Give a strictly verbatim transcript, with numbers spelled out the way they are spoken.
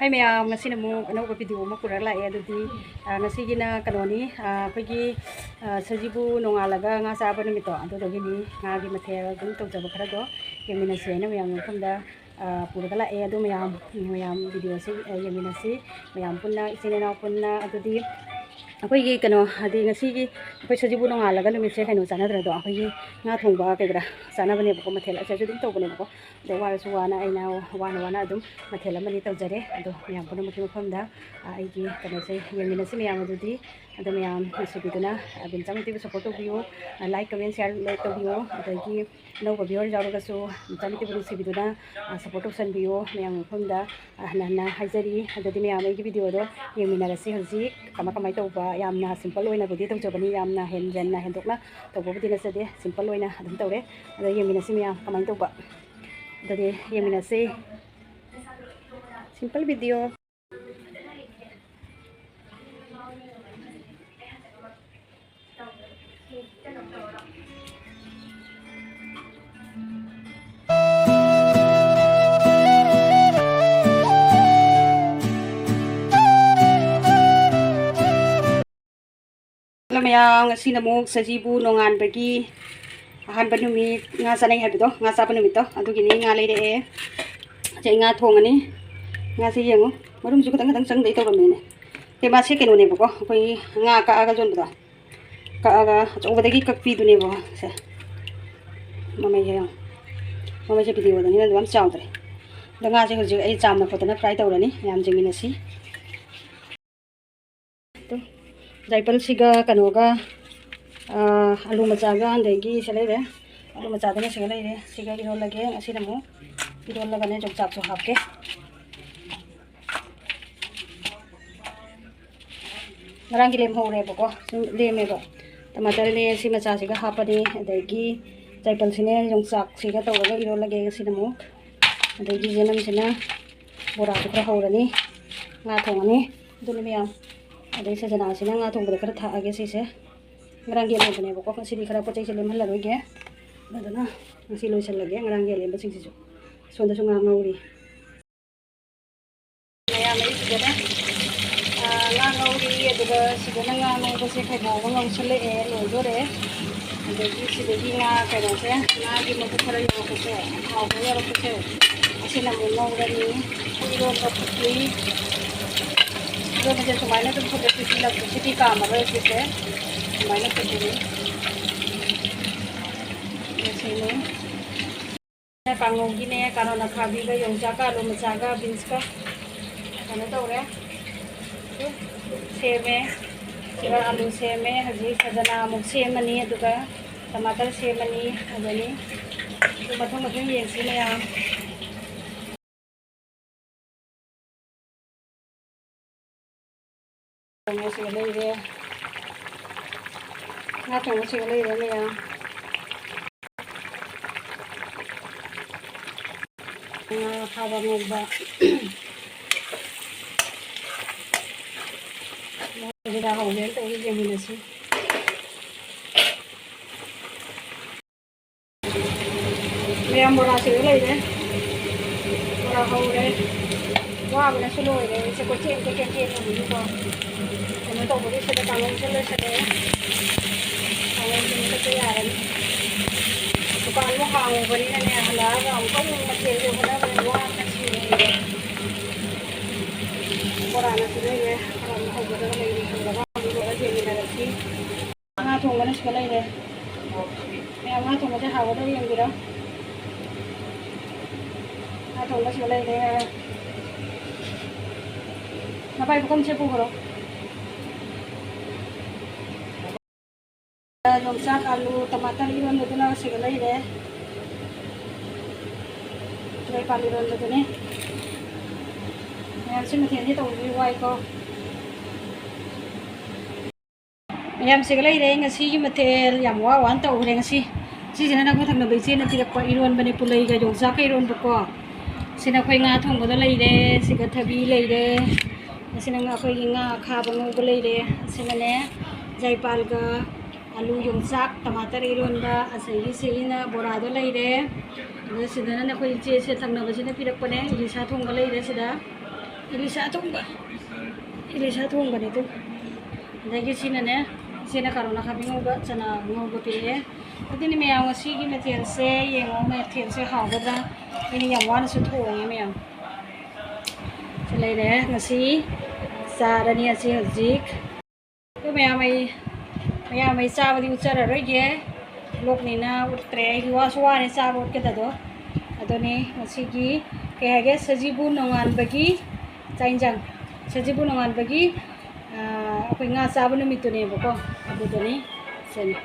ꯍꯥꯏ ꯃꯌꯥꯝ, ꯉꯁꯤꯅ ꯑꯃꯨꯛ ꯑꯅꯧꯕ ꯚꯤꯗꯤꯑꯣ ꯑꯃ ꯄꯨꯔꯒ ꯂꯥꯛꯑꯦ꯫ ꯑꯗꯨꯗꯤ, ꯑ, ꯉꯁꯤꯒꯤꯅ ꯀꯩꯅꯣꯅꯤ, ꯑ, ꯑꯩꯈꯣꯏꯒꯤ, ꯑ, ꯁꯖꯤꯕꯨ ꯅꯣꯡꯉꯥꯜꯂꯒ ꯉꯥ ꯆꯥꯕ ꯅꯨꯃꯤꯠꯇꯣ, ꯑꯗꯨꯗꯨꯒꯤꯅꯤ꯫ ꯉꯥꯒꯤ ꯃꯊꯦꯜ ꯑꯗꯨꯝ ꯇꯧꯖꯕ ꯈꯔꯗꯣ ꯌꯦꯡꯃꯤꯟꯅꯁꯦꯅ ꯃꯌꯥꯝꯒꯤ ꯃꯐꯝꯗ, ꯑ, ꯄꯨꯔꯒ ꯂꯥꯛꯑꯦ꯫ ꯑꯗꯨ ꯃꯌꯥꯝ, ꯃꯌꯥꯝ ꯚꯤꯗꯤꯑꯣꯁꯤ, ꯑ, ꯌꯦꯡꯃꯤꯟꯅꯁꯤ꯫ ꯃꯌꯥꯝ ꯄꯨꯟꯅ, ꯏꯆꯤꯟ ꯏꯅꯥꯎ ꯄꯨꯟꯅ꯫ ꯑꯗꯨꯗꯤ ꯑꯩꯈꯣꯏꯒꯤ ꯀꯩꯅꯣ, ꯍꯥꯏꯗꯤ ꯉꯁꯤꯒꯤ ꯑꯩꯈꯣꯏ ꯁꯖꯤꯕꯨ ꯅꯣꯡꯉꯥꯜꯂꯒ ꯅꯨꯃꯤꯠꯁꯦ ꯀꯩꯅꯣ ꯆꯥꯟꯅꯗ꯭ꯔꯗꯣ, ꯑꯩꯈꯣꯏꯒꯤ ꯉꯥ ꯊꯣꯡꯕ ꯀꯩ ꯀꯔꯥ ꯆꯥꯅꯕꯅꯦꯕꯀꯣ, ꯃꯊꯦꯜ ꯑꯁꯤꯁꯨ ꯑꯗꯨꯝ ꯇꯧꯕꯅꯦꯕꯀꯣ꯫ ꯑꯗꯣ ꯋꯥꯔꯁꯨ ꯋꯥꯅ ꯑꯩꯅ ꯋꯥꯅ ꯋꯥꯅ ꯑꯗꯨꯝ ꯃꯊꯦꯜ ꯑꯃꯅꯤ ꯇꯧꯖꯔꯦ꯫ ꯑꯗꯣ ꯃꯌꯥꯝ ꯄꯨꯝꯅꯃꯛꯀꯤ ꯃꯐꯝꯗ, ꯑ, ꯑꯩꯒꯤ ꯀꯩꯅꯣꯁꯦ ꯌꯦꯡꯃꯤꯟꯅꯁꯤ ꯃꯌꯥꯝ꯫ ꯑꯗꯨꯗꯤ ꯑꯗꯣ ꯃꯌꯥꯝ ꯅꯨꯡꯁꯤꯕꯤꯗꯨꯅ, ꯑ, ꯕꯤꯟꯆꯥ ꯃꯩꯇꯩꯕꯨ ꯁꯞꯄꯣꯔꯠ ꯇꯧꯕꯤꯌꯨ, ꯑ, ꯂꯥꯏꯛ, ꯀꯃꯦꯟ, ꯁꯤꯌꯥꯔ ꯂꯣꯏ ꯇꯧꯕꯤꯌꯨ꯫ ꯑꯗꯒꯤ ꯑꯅꯧꯕ ꯚꯤꯌꯨꯋꯔ ꯌꯥꯎꯔꯒꯁꯨ ꯕꯤꯟꯆꯥ ꯃꯩꯇꯩꯕꯨ ꯅꯨꯡꯁꯤꯕꯤꯗꯨꯅ, ꯑ, ꯁꯞꯄꯣꯔꯠ ꯇꯧꯁꯟꯕꯤꯌꯨ ꯃꯌꯥꯝꯒꯤ ꯃꯐꯝꯗ꯫ ꯑ, ꯍꯟꯅ ꯍꯟꯅ ꯍꯥꯏꯖꯔꯤ꯫ ꯑꯗꯨꯗꯤ ꯃꯌꯥꯝ ꯑꯩꯒꯤ ꯚꯤꯗꯤꯑꯣꯗꯣ ꯌꯦꯡꯃꯤꯟꯅꯔꯁꯤ꯫ ꯍꯧꯖꯤꯛ ꯀꯃꯥꯏ ꯀꯃꯥꯏ ꯇꯧꯕ, ꯌꯥꯝꯅ ꯁꯤꯝꯄꯜ ꯑꯣꯏꯅꯕꯨꯗꯤ ꯇꯧꯖꯕꯅꯤ, ꯌꯥꯝꯅ ꯍꯦꯟꯖꯟꯅ ꯍꯦꯟꯗꯣꯛꯅ ꯇꯧꯕꯕꯨꯗꯤ ꯅꯠꯆꯗꯦ, ꯁꯤꯝꯄꯜ ꯑꯣꯏꯅ ꯑꯗꯨꯝ ꯇꯧꯔꯦ꯫ ꯑꯗꯣ ꯌꯦꯡꯃꯤꯟꯅꯁꯤ ꯃꯌꯥꯝ ꯀꯃꯥꯏꯅ ꯇꯧꯕ꯫ ꯑꯗꯨꯗꯤ ꯌꯦꯡꯃꯤꯟꯅꯁꯤ꯫ Simple video. ꯍꯜꯂꯣ ꯃꯌꯥꯝ, ꯉꯁꯤꯅ ꯑꯃꯨꯛ ꯁꯖꯤꯕꯨ ꯅꯣꯡꯉꯥꯟꯕꯒꯤ ꯑꯍꯥꯟꯕ ꯅꯨꯃꯤꯠ, ꯉꯥ ꯆꯥꯅꯩ ꯍꯥꯏꯕꯗꯣ, ꯉꯥ ꯆꯥꯕ ꯅꯨꯃꯤꯠꯇꯣ, ꯑꯗꯨꯒꯤꯅꯤ꯫ ꯉꯥ ꯂꯩꯔꯛꯑꯦ꯫ ꯉꯁꯤ ꯑꯩ ꯉꯥ ꯊꯣꯡꯉꯅꯤ꯫ ꯉꯥꯁꯦ ꯌꯦꯡꯉꯨ, ꯃꯔꯨꯝꯁꯨ ꯈꯤꯇꯪ ꯈꯤꯇꯪ ꯆꯪꯗꯩ ꯇꯧꯔꯝꯃꯤꯅꯦ꯫ ꯁꯦ, ꯃꯥꯁꯦ ꯀꯩꯅꯣꯅꯦꯕꯀꯣ, ꯑꯩꯈꯣꯏꯒꯤ ꯉꯥ ꯀꯛꯑꯒ ꯌꯣꯟꯕꯗꯣ, ꯀꯛꯑꯒ ꯑꯆꯧꯕꯗꯒꯤ ꯀꯛꯄꯤꯗꯨꯅꯦꯕꯀꯣ꯫ ꯁꯦ, ꯃꯃꯩꯁꯦ ꯌꯦꯡꯉꯨ, ꯃꯃꯩꯁꯦ ꯚꯤꯗꯤꯑꯣꯗꯅꯤꯅ ꯑꯗꯨꯝ ꯆꯥꯎꯗ꯭ꯔꯦ꯫ ꯑꯗꯣ ꯉꯥꯁꯦ ꯍꯧꯖꯤꯛ ꯑꯩ ꯆꯥꯝꯅ ꯈꯣꯠꯇꯅ ꯐ꯭ꯔꯥꯏ ꯇꯧꯔꯅꯤ, ꯃꯌꯥꯝ ꯌꯦꯡꯃꯤꯟꯅꯁꯤ꯫ ꯇꯨ, ꯖꯥꯏꯄꯜꯁꯤꯒ ꯀꯩꯅꯣꯒ, ꯑꯥ, ꯑꯂꯨ ꯃꯆꯥꯒ, ꯑꯗꯒꯤ ꯁꯤ ꯂꯩꯔꯦ, ꯑꯂꯨ ꯃꯆꯥꯗꯨꯅ ꯁꯤꯒ ꯂꯩꯔꯦ꯫ ꯁꯤꯒ ꯏꯔꯣꯜꯂꯒꯦ꯫ ꯉꯁꯤꯅ ꯑꯃꯨꯛ ꯏꯔꯣꯜꯂꯒꯅꯦ ꯌꯣꯡꯆꯥꯛꯁꯨ ꯍꯥꯞꯀꯦ꯫ ꯉꯔꯥꯡꯒꯤ ꯂꯦꯝꯍꯧꯔꯦꯕꯀꯣ, ꯁꯨꯝ ꯂꯦꯝꯃꯦꯕ꯫ ꯇꯃꯥꯇꯔꯅꯦ ꯁꯤ ꯃꯆꯥꯁꯤꯒ ꯍꯥꯞꯄꯅꯤ, ꯑꯗꯒꯤ ꯖꯥꯏꯄꯜꯁꯤꯅꯦ ꯌꯣꯡꯆꯥꯛꯁꯤꯒ ꯇꯧꯔꯒ ꯏꯔꯣꯜꯂꯒꯦ ꯉꯁꯤꯅ ꯑꯃꯨꯛ꯫ ꯑꯗꯒꯤ ꯌꯦꯅꯝꯁꯤꯅ ꯕꯣꯔꯥꯁꯨ ꯈꯔ ꯍꯧꯔꯅꯤ, ꯉꯥ ꯊꯣꯡꯉꯅꯤ꯫ ꯑꯗꯨꯅꯤ ꯃꯌꯥꯝ꯫ ꯑꯗꯩ ꯁꯖꯅꯥꯁꯤꯅ ꯉꯥ ꯊꯣꯡꯕꯗ ꯈꯔ ꯊꯥꯛꯑꯒꯦ ꯁꯤꯁꯦ꯫ ꯉꯔꯥꯡꯒꯤ ꯑꯂꯦꯝꯕꯅꯦꯕꯀꯣ, ꯉꯁꯤꯗꯤ ꯈꯔ ꯄꯣꯠ ꯆꯩꯁꯦ ꯂꯦꯝꯍꯜꯂꯔꯣꯏꯒꯦ꯫ ꯑꯗꯨꯗꯨꯅ ꯉꯁꯤ ꯂꯣꯏꯁꯤꯜꯂꯒꯦ ꯉꯔꯥꯡꯒꯤ ꯑꯂꯦꯝꯕꯁꯤꯡꯁꯤꯁꯨ꯫ ꯁꯣꯝꯗꯁꯨ ꯉꯥ ꯉꯧꯔꯤ꯫ ꯑꯥ, ꯉꯥ ꯉꯧꯔꯤ, ꯑꯗꯨꯒ ꯁꯤꯗꯅ ꯉꯥ ꯉꯧꯕꯁꯦ ꯈꯥꯏꯗꯣꯛꯑꯒ ꯉꯧꯁꯜꯂꯛꯑꯦ, ꯂꯣꯏꯗꯣꯔꯦ꯫ ꯑꯗꯒꯤ ꯁꯤꯗꯒꯤ ꯉꯥ ꯀꯩꯅꯣꯁꯦ, ꯉꯥꯒꯤ ꯃꯕꯨꯛ ꯈꯔ ꯌꯥꯎꯔꯛꯄꯁꯦ, ꯊꯥꯎꯗ ꯌꯥꯎꯔꯛꯄꯁꯦ, ꯑꯁꯤꯅ ꯑꯃꯨꯛ ꯉꯧꯔꯅꯤ꯫ ꯏꯔꯣꯟꯕ ꯐꯨꯠꯂꯤ꯫ ꯏꯔꯣꯟꯕꯁꯦ ꯁꯨꯃꯥꯏꯅ ꯑꯗꯨꯝ ꯐꯨꯠꯂꯦ, ꯁꯤꯗꯤ ꯂꯐꯨꯁꯤꯗꯤ ꯀꯥꯝꯃꯔꯣꯏ, ꯁꯤꯁꯦ ꯁꯨꯃꯥꯏꯅ ꯐꯨꯠꯂꯅꯤ꯫ ꯁꯤꯅꯤ꯫ ꯀꯥꯡꯉꯧꯒꯤꯅꯦ, ꯀꯥꯔꯣꯠ ꯑꯈꯥꯕꯤꯒ ꯌꯣꯡꯆꯥꯛꯀ ꯑꯂꯨ ꯃꯆꯥꯒ ꯕꯤꯟꯁꯀ ꯀꯩꯅꯣ ꯇꯧꯔꯦ, ꯁꯦꯝꯃꯦ꯫ ꯁꯤꯒ ꯑꯂꯨ ꯁꯦꯝꯃꯦ꯫ ꯍꯧꯖꯤꯛ ꯁꯗꯅꯥ ꯑꯃꯨꯛ ꯁꯦꯝꯃꯅꯤ, ꯑꯗꯨꯒ ꯇꯃꯥꯇꯔ ꯁꯦꯝꯃꯅꯤ꯫ ꯑꯗꯨꯅꯤ ꯑꯗꯨ ꯃꯊꯪ ꯃꯊꯪ ꯌꯦꯡꯁꯤ ꯃꯌꯥꯝ꯫ ꯊꯣꯡꯕꯁꯤꯒ ꯂꯩꯔꯦ꯫ ꯉꯥ ꯊꯣꯡꯕꯁꯤꯒ ꯂꯩꯔꯦ ꯃꯌꯥꯝ꯫ ꯉꯥ ꯑꯈꯥꯕ ꯉꯧꯕ꯫ ꯃꯣꯏꯁꯤꯗ ꯍꯧꯒꯦꯅ ꯇꯧꯔꯤ, ꯌꯦꯡꯃꯤꯟꯅꯁꯤ꯫ ꯃꯌꯥꯝ ꯕꯣꯔꯥꯁꯤꯁꯨ ꯂꯩꯔꯦ꯫ ꯕꯣꯔꯥ ꯍꯧꯔꯦ꯫ ꯋꯥꯕꯅꯁꯨ ꯂꯣꯏꯔꯦ꯫ ꯑꯩꯁꯦ ꯀꯣꯏꯆꯦꯟ ꯀꯣꯏꯆꯦꯟ ꯆꯦꯟꯕꯒꯤꯀꯣ꯫ ꯀꯩꯅꯣ ꯇꯧꯕꯒꯤ ꯁꯤꯗ ꯀꯥꯡꯍꯧꯁꯦ ꯂꯣꯏꯁꯜꯂꯛꯑꯦ꯫ ꯀꯥꯡꯍꯧꯁꯦ ꯃꯨꯊꯠꯄ ꯌꯥꯔꯅꯤ꯫ ꯗꯨꯀꯥꯟꯗꯣ ꯍꯥꯡꯉꯨꯕꯅꯤꯅꯅꯦ, ꯍꯜꯂꯛꯑꯒ ꯑꯃꯨꯛꯇꯪ ꯃꯊꯦꯜꯁꯦ ꯍꯣꯠꯅꯕꯗ ꯋꯥꯕꯅ ꯁꯤꯔꯦ꯫ ꯕꯣꯔꯥꯅꯁꯨ ꯂꯩꯔꯦ꯫ ꯈꯔ ꯑꯃꯨꯛ ꯍꯧꯒꯗꯕ ꯂꯩꯔꯤ꯫ ꯍꯧꯔꯒ ꯑꯃꯨꯛ ꯂꯣꯏꯔ ꯌꯦꯡꯃꯤꯟꯅꯔꯁꯤ꯫ ꯉꯥ ꯊꯣꯡꯕꯅ ꯁꯤꯗ ꯂꯩꯔꯦ꯫ ꯃꯌꯥꯝ, ꯉꯥ ꯊꯣꯡꯕꯁꯦ ꯍꯥꯎꯒꯗ꯭ꯔꯥ ꯌꯦꯡꯕꯤꯔꯣ꯫ ꯉꯥ ꯊꯣꯡꯕ ꯁꯤꯗ ꯂꯩꯔꯦ꯫ ꯅꯄꯥꯏ ꯄꯨꯈꯝꯁꯦ ꯄꯨꯈ꯭ꯔꯣ꯫ ꯌꯣꯡꯆꯥꯛ, ꯑꯂꯨ, ꯇꯃꯥꯇꯔ ꯏꯔꯣꯟꯕꯗꯨꯅ ꯁꯤꯒ ꯂꯩꯔꯦ꯫ ꯂꯩꯄꯥꯛ ꯏꯔꯣꯟꯕꯗꯨꯅꯤ꯫ ꯃꯌꯥꯝꯁꯤ ꯃꯊꯦꯜꯗꯤ ꯇꯧꯕꯤꯌꯨ, ꯋꯥꯏꯀꯣ꯫ ꯃꯌꯥꯝꯁꯤꯒ ꯂꯩꯔꯦ ꯉꯁꯤꯒꯤ ꯃꯊꯦꯜ꯫ ꯌꯥꯝ ꯋꯥ ꯋꯥꯅ ꯇꯧꯈ꯭ꯔꯦ ꯉꯁꯤ꯫ ꯁꯤꯁꯤꯅ ꯅꯪꯒ ꯊꯪꯅꯕ ꯏꯆꯦꯅ ꯄꯤꯔꯛꯄ ꯏꯔꯣꯟꯕꯅꯦ, ꯄꯨꯂꯩꯒ ꯌꯣꯡꯆꯥꯛꯀ ꯏꯔꯣꯟꯕꯀꯣ꯫ ꯁꯤꯅ ꯑꯩꯈꯣꯏ ꯉꯥ ꯊꯣꯡꯕꯗꯣ ꯂꯩꯔꯦ, ꯁꯤꯒ ꯊꯕꯤ ꯂꯩꯔꯦ, ꯑꯁꯤꯅ ꯑꯩꯈꯣꯏꯒꯤ ꯉꯥ ꯑꯈꯥꯕ ꯉꯧꯕ ꯂꯩꯔꯦ, ꯑꯁꯤꯅꯅꯦ ꯖꯩꯄꯥꯜꯒ ꯑꯂꯨ ꯌꯣꯡꯆꯥꯛ ꯇꯃꯥꯇꯔ ꯏꯔꯣꯟꯕ, ꯑꯁꯤꯒꯤ ꯁꯤꯒꯤꯅ ꯕꯣꯔꯥꯗꯣ ꯂꯩꯔꯦ꯫ ꯑꯗꯨ ꯁꯤꯗꯅ ꯑꯩꯈꯣꯏ ꯏꯆꯦꯁꯦ ꯊꯪꯅꯕꯁꯤꯅ ꯄꯤꯔꯛꯄꯅꯦ, ꯏꯂꯤꯁꯥ ꯊꯣꯡꯕ ꯂꯩꯔꯦ ꯁꯤꯗ꯫ ꯏꯂꯤꯁꯥ ꯊꯣꯡꯕ꯫ ꯏꯂꯤꯁꯥ ꯊꯣꯡꯕꯅꯤ ꯑꯗꯨ꯫ ꯑꯗꯒꯤ ꯁꯤꯅꯅꯦ, ꯁꯤꯅ ꯀꯥꯔꯣꯠ ꯑꯈꯥꯕꯤ ꯉꯧꯕ, ꯆꯅꯥ ꯉꯧꯕ ꯄꯤꯔꯛꯑꯦ꯫ ꯑꯗꯨꯅꯤ ꯃꯌꯥꯝ, ꯉꯁꯤꯒꯤ ꯃꯊꯦꯜꯁꯦ ꯌꯦꯡꯉꯣ, ꯃꯊꯦꯜꯁꯦ ꯍꯥꯎꯒꯗ꯭ꯔꯥ? ꯑꯩꯅ ꯌꯥꯝ ꯋꯥꯅꯁꯨ ꯊꯣꯡꯉꯦ ꯃꯌꯥꯝ꯫ ꯁꯤ ꯂꯩꯔꯦ, ꯉꯁꯤ ꯆꯥꯔꯅꯤ ꯑꯁꯤ ꯍꯧꯖꯤꯛ꯫ ꯑꯗꯨ ꯃꯌꯥꯝ, ꯑꯩ, ꯃꯌꯥꯝ, ꯑꯩ ꯆꯥꯕꯗꯤ ꯎꯠꯆꯔꯔꯣꯏꯒꯦ, ꯂꯣꯛꯅꯤꯅ ꯎꯠꯇ꯭ꯔꯦ꯫ ꯑꯩꯒꯤ ꯋꯥꯁꯨ ꯋꯥꯔꯦ ꯆꯥꯕ ꯎꯠꯀꯗꯗꯣ꯫ ꯑꯗꯨꯅꯤ ꯉꯁꯤꯒꯤ, ꯀꯩ ꯍꯥꯏꯒꯦ, ꯁꯖꯤꯕꯨ ꯅꯣꯡꯉꯥꯟꯕꯒꯤ ꯆꯥꯛ ꯏꯟꯁꯥꯡ, ꯁꯖꯤꯕꯨ ꯅꯣꯡꯉꯥꯟꯕꯒꯤ, ꯑꯥ, ꯑꯩꯈꯣꯏ ꯉꯥ ꯆꯥꯕ ꯅꯨꯃꯤꯠꯇꯨꯅꯦꯕꯀꯣ, ꯑꯗꯨꯗꯨꯅꯤ꯫ ꯁꯤꯅꯤ꯫